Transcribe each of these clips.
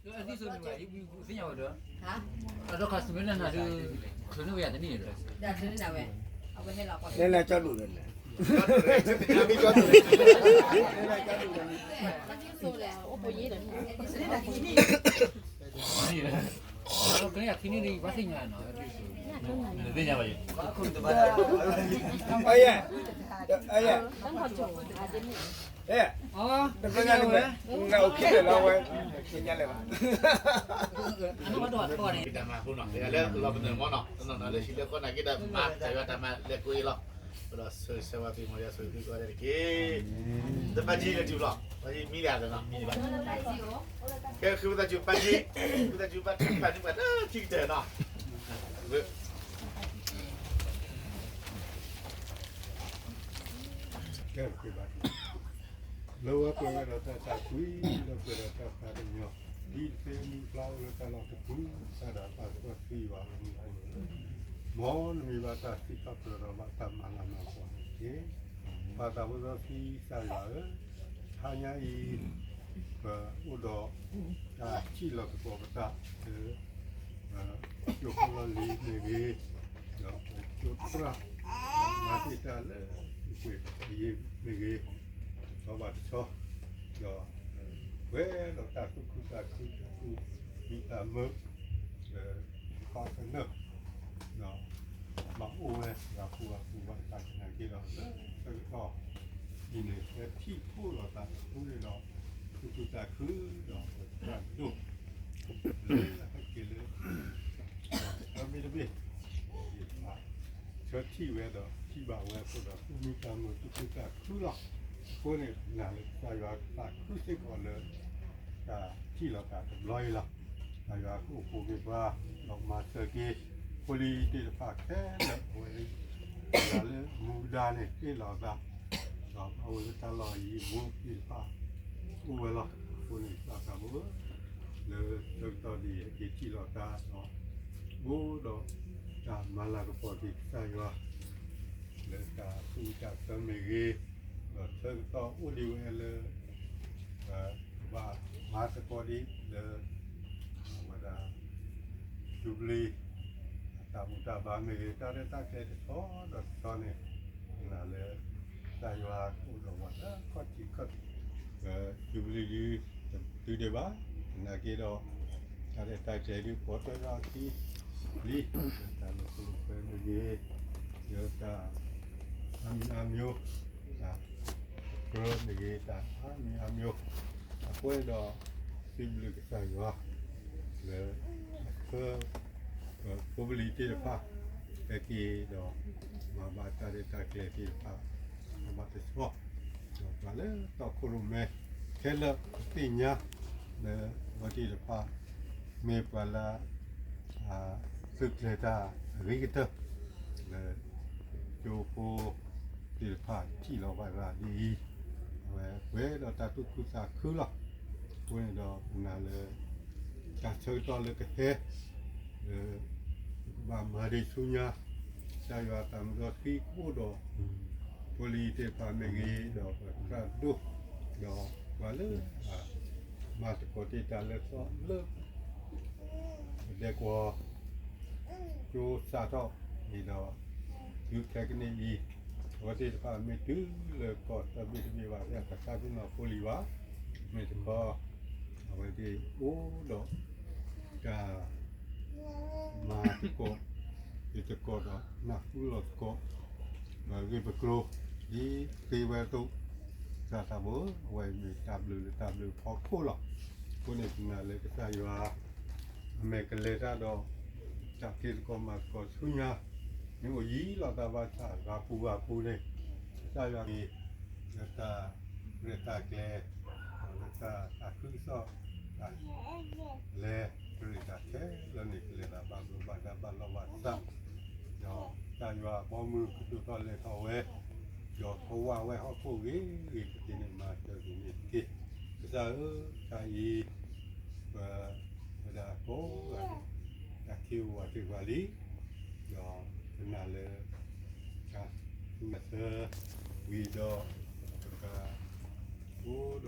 အသ့ၣ်ဆိန့ၣ်ဘၣ် ယသ့ၣ်ညါဝဲဒီး, အဒီခါသုးမ့ၢ်လၢနၤဒီး, ချုးန့ၢ်ဝဲယၤတန့ၢ်ဒီး, ဝဲဟဲလီၤ, ကန့ၢ်ခံန့ၣ်ဒီး ဘၣ်သ့ၣ်ညါနီၤ, သ့ၣ်ညါဘၣ်ယၤ, တသ့ၣ်ညါဝဲ, တၢ်မၤဖိနီၤ လၢလီၤပနၢၤမီၢ်နီၤ တနီၤနီၤလၢဟံၣ်လၢဃီနာ်က့ဒီး မၤတၢ်ယွၤတၢ်မၤလဲၤကိးအံၤလီၤ, ဒီးဆၢဂ့ၤဆၢဝါသုမ်ယွၤဆိၣ်ဂ့ၤသုကိးဂၤဒဲးတက့ၢ်, ဒီးပၢ်ကံလၢတုၤလီၤ ပၢ်ကံမံလၢအသးနီၤ မံလၢၤဘၣ်, ကဲဃုပသးစူၤပၢ်ကံ, ဃုပသးစူၤပၢ်ကံပာ်န့ၢ်ပှၤတၢ်ထံကတၢၢ်နီၤ လၢဝဲပှဲၤဝဲဒီးတၢ်သးကွံ, လၢပှဲၤဒီးတၢ်သးကညီၤ, ဒ်တသ့မုၢ်ဖျါအိၣ်လၢတၢ်လီၢ်တပူၤ, တၢ်ဒၣ်ပာ်သကိးသံဘၣ်အမူအဒါလီၤ, မ်နမံၤဘၣ်တၢ်စံးထီၣ်ပတြၢၤဒီးဘၣ်တၢ်မၤလၤမၤကပီၤန့ၣ်တက့ၢ်, ပၢ်သးဖိသီသံကစၢ်ယွၤဧၢ, တဟါညါအံၤ ပအိၣ်ဒီးတၢ်ထံၣ်လီၤသကိးပသးလၢ ကၠိဖိလီၢ်လံၤမ့ၢ်ဂ့ၤ, ဒီးကၠိသရၣ်, မၤသ့ၣ်တၢ်လၢအပှ့ၤအယံၤမ့ၢ်ဂ့ၤ, တဆီဘၣ်တဆီ, ဒီးပှဲၤဒီးတၢ်သူၣ်ခုသးခုတၢ်သူၣ်မံသးမုာ်, ဒီးတခီကနၢၣ်, ဒီးဘၣ်အိၣ်ဝဲလၢပှၤပူၤဘၣ်တၢ်ကနၣ်က့ၤဒီး လၢဆၢကတီၢ်အံၤန့ၣ် လၢထံၣ်ဖှိၣ်လိာ်သးအဃိန့ၣ်ဒီး သူၣ်ခုသးခုဒီးပသရၣ်ဒိၣ် လၢအဟဲက့ၤလၢ ဒီးမ့တမ့ၢ် ဆၢထံၣ်ဝဲဒီးထံၣ်ဘၣ်ဝဲအဃိဒီး သူၣ်မံသးမုာ်သူၣ်ခုသးခုလီၤ. အဃိန့ၣ် နာ်လၢကစၢ်ယွၤသးခုစ့ၢ်ကီးလၢ တၢ်ထံၣ်လိာ်သးတဘျီအံၤလီၤ. ကစၢ်ယွၤကအိၣ်ဖှိၣ်က့ၤပှၤ ဒီးမၤစၢၤက့ၤ ဖိလံၤသ့ၣ်တဖၣ်ခဲလၢာ် အဝဲလၢ ယွၤလၢအမူဒါန့ၣ် ဟ့ၣ်လီၤအသး ဒီးအဝဲလၢတၢ်လီၢ်အယံၤအဘူးသ့ၣ်တဖၣ် အိၣ်ဝဲလီၤ. အဃိန့ၣ် ပၢ်သးဘိဧၢ, လၢဆၢကတီၢ်ဒ်အံၤ ဟဲက့ၤထံၣ်လိာ်သးဒီး အိၣ်ဒီးတၢ်မၤလၤကပီၤက့ၤကစၢ်ယွၤ လၢတၢ်သူၣ်ဝံၣ်တၢ်သၢမ့ၢ်ဂ့ၤ, ဒီးဆၢကတီၢ်အိၣ်ဒံးဝဲလၢ ပဘၣ်မၤသကိးဒံးလၢ အဝဲဒၣ် ယူဘလံၤ အတၢ်ဘူၣ်တၢ်ဘါမ့ၢ်ဂ့ၤ တၢ်ရဲၣ်တၢ်ကျဲၤတဆီဒီးတဆီန့ၣ် နာ်လၢ ကစၢ်ယွၤကအိၣ်ဒီးပှၤလၢအခီၣ်ထံးခီၣ်ထံး ယူဘလံၤဒ် တတုၤဒံးဘၣ်, သနာ်က့ဒီး တၢ်ရဲၣ်တၢ်ကျဲၤဒ် ပှၤတၢၢ်လီၢ်ခံလံ, တၢ်လီၤပလိာ်ကွဲမ့ၢ်ဂ့ၤ, ဒီးတၢ်အါမံၤအါမျိၤ, တၢ်ကြၢးမ့ၢ်ဂ့ၤ တၢ်အါမံၤအါမျိၤ, အဃိန့ၣ်ဒီး စံးဘျုးကစၢ်ယွၤ လၢ အဖၢ ဖိပလံၤသ့ၣ်တဖၣ် ဟဲက့ၤဒီး မၤဘၣ်တၢ်ရဲၣ်တၢ်ကျဲၤသ့ၣ်တဖၣ် အဘၣ်တဆီ, ဒီးပှၤလၢတီခိၣ်ရိၣ်မဲ ခဲလၢာ်ကသ့ၣ်ညါ လၢအဝဲသ့ၣ်တဖၣ် မ့ၢ်ပှၤလၢ သုးကျဲၤတၢ်အဂ့ၤကတၢၢ် လၢ ကၠိဖိသ့ၣ်တဖၣ်ထံၣ်လီၤဘၣ်သးဒ်အံၤ, အဝဲပှဲၤဒီးတၢ်သူၣ်ခုသးခုလီၤ. အဃိန့ၣ်ဒီးပနာ်လၢ တၢ်ဆၢကတီၢ်လၢကဟဲ လၢ ပကဘၣ်မၤဒံးဆူညါ ကစၢ်ယွၤအတၢ်မုာ်စီဆှံကအိၣ်ဒီး ဖိလံၤသ့ၣ်တဖၣ်မ့ၢ်ဂ့ၤ ဒီးပသရၣ်ဒိၣ် ဒီးပှၤလၢ မၤသကိးတ့ၢ်တၢ်လၢသီလၢ ပဒဲကဝီၤ ကၠိစးထီၣ်န့ၣ်ဒီး တုၤခဲကနံၣ်အံၤ အဝဲသ့ၣ်တဖၣ်မ့ၢ်တုၤလၢကီၢ်သၢဘ့ၣ်တဘ့ၣ်ဘၣ် တၢ်သးပ့ၤနီၣ်ဖိလံၤဘၣ်, မ့ၢ်တခီ အဝဲသ့ၣ်အိၣ်ဒီး တၢ် မၤသကိး ယသကိးဒီးနၢ်ဟူလီၤသကိး ပဂ့ၢ်ပကျိၤ ဒ်သ့ဝဲအသိး ကစၢ်သးဘိ အဝဲအံၤမ့ၢ်တၢ်ဘျုးလၢတၢ်ဘျုးဖီခိၣ်လီၤ. အဃိန့ၣ် ပနာ်လၢကစၢ်ယွၤ အမဲာ်ကလဲၤတၢ်ဒီး တၢ်ဖံးသကိးမၤသကိးဆူညါ မ့ၢ်အိၣ်ယံၤလိာ်သးဘၣ်ဆၣ် ဂၤပူၤဂၤပူၤန့ၣ် ကစၢ်ယွၤက့ၤ လၢတၢ်ရဲၣ်တၢ်ကျဲၤ လၢတၢ်သးခုကစီၣ် တၢ်လဲၤတရံးတၢ်ခဲလၢာ်န့ၣ် ကလဲၤတၢ်ဘၣ်ဘျိးဘၣ်ဒါဘၣ်လီၢ်ဘၣ်စး, ဒီးကစၢ်ယွၤအဘီအမုၢ်ကဒိၣ်ထီၣ်လဲၤထီၣ်ဝဲ, ဒီးကဝၢ်ဝဲဟီၣ်ခိၣ်ဂ့ၤဂ့ၤကသ့န့ၣ် မၤစၢၤက့ၤန့ၣ်တက့ၢ်. ကစၢ်ဧၢ, တၢ်အံၤ ပ ဝဲဒၣ်ကိးဂၤဒဲး တၢ်ခ့ဝၤသ့ၣ်တဖၣ်လံ, ဒီးပနာ်လၢ တၢ်မၤစၢၤဝံၤဒီး ပကအိၣ်ဒီး တၢ်အ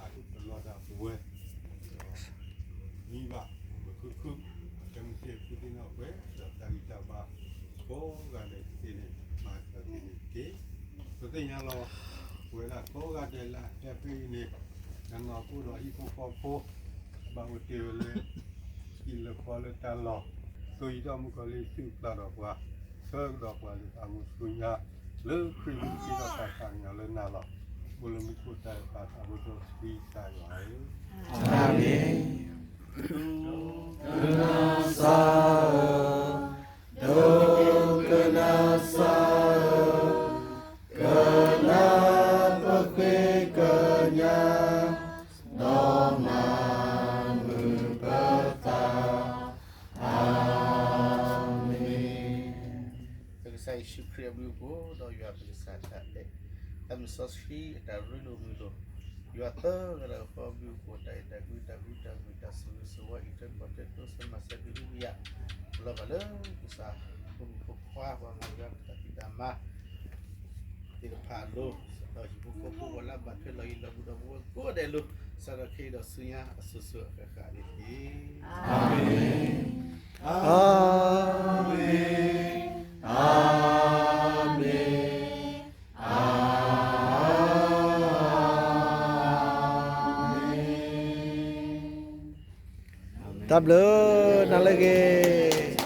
လီၢ်တၢ်ပဝဲ ဒီး ကိးဂၤဒဲးသ့ၣ်န့ၣ် မၤစၢၤသ့န့ၣ်တက့ၢ်. ပသ့ၣ်ညါလီၤ ပဝဲဒၣ်ကိးဂၤဒဲးလၢအဟဲဖဲအံၤန့ၣ် တနီၤအိၣ်ဒီးဟံၣ်ဖိဃီဖိ ဘၣ်အိၣ်တ့ၢ်ဝဲလၢ ဟံၣ်လၢဃီလၢတၢ်လီၢ်, သိယံာ်ဒီးမုၣ်ကီၤလံၢ် သုးပျၢ်ဒီးပှၤ, ဆၢကဒီးပှၤလၢတၢ်မူဆူညါ လၢခရံာ်ဖိတၢ်ဆူညါလၢနၤလီၤ. အိၣ်လၢမူခိၣ်တၢ်အဲၣ်တၢ်သးဘိစီဆှံကစၢ်ယွၤဧၢ, အၤမ့ၣ်. ဒိကနၣ်စၢ်ဧၢ, ဒိကနၣ်စၢ်ဧၢ, ကနၣ်ပဃ့ကညး ဒီးမၤမုာ်ပသး, အၤမ့ၣ်. ပကစၢ်ယ့ၣ်ၡူးခရံာ်အဘျုးအဖှိၣ် ဒီးယွၤပကစၢ်တၢ်အဲၣ်, တၢ်မုၢ်စီဆှံအတၢ်ရ့လိာ်မုာ်လိာ်, ယွၤသၢဂၤဒီးအဃိအဘျုးအဖှိၣ် တၢ်အဲၣ်တၢ်ကွံ တၢ်ဃူတၢ်မုာ် တၢ်ဆိၣ်ဂ့ၤဆိၣ်ဝါ အံးထွဲကွၢ်ထွဲ တိစၢၤမၤစၢၤ ဒုးဟုကယာ် လီၤဘၣ်လၢ ကစၢ်ဖိမုၣ်ဖိခွါ ပှၤမၤယွၤတၢ်ဖံးတၢ်မၤ သ့ၣ်တဖၣ်အလိၤ, ဒီးဟံၣ်ဖိဃီဖိ ပှၤလၢအဘၣ်ထွဲလီၤယံၤလီၤဘူးဒီးပဝဲကိးဂၤဒဲးအလိၤ, စးထီၣ်ခဲအံၤဒီးဆူညါအစိၤစိၤအဃၣ်ဃၣ်န့ၣ်တက့ၢ်. အၤမ့ၣ်, အၤမ့ၣ်, အၤမ့ၣ်. တၢ်ဘျုးနၤလၢအဂ့ၤ.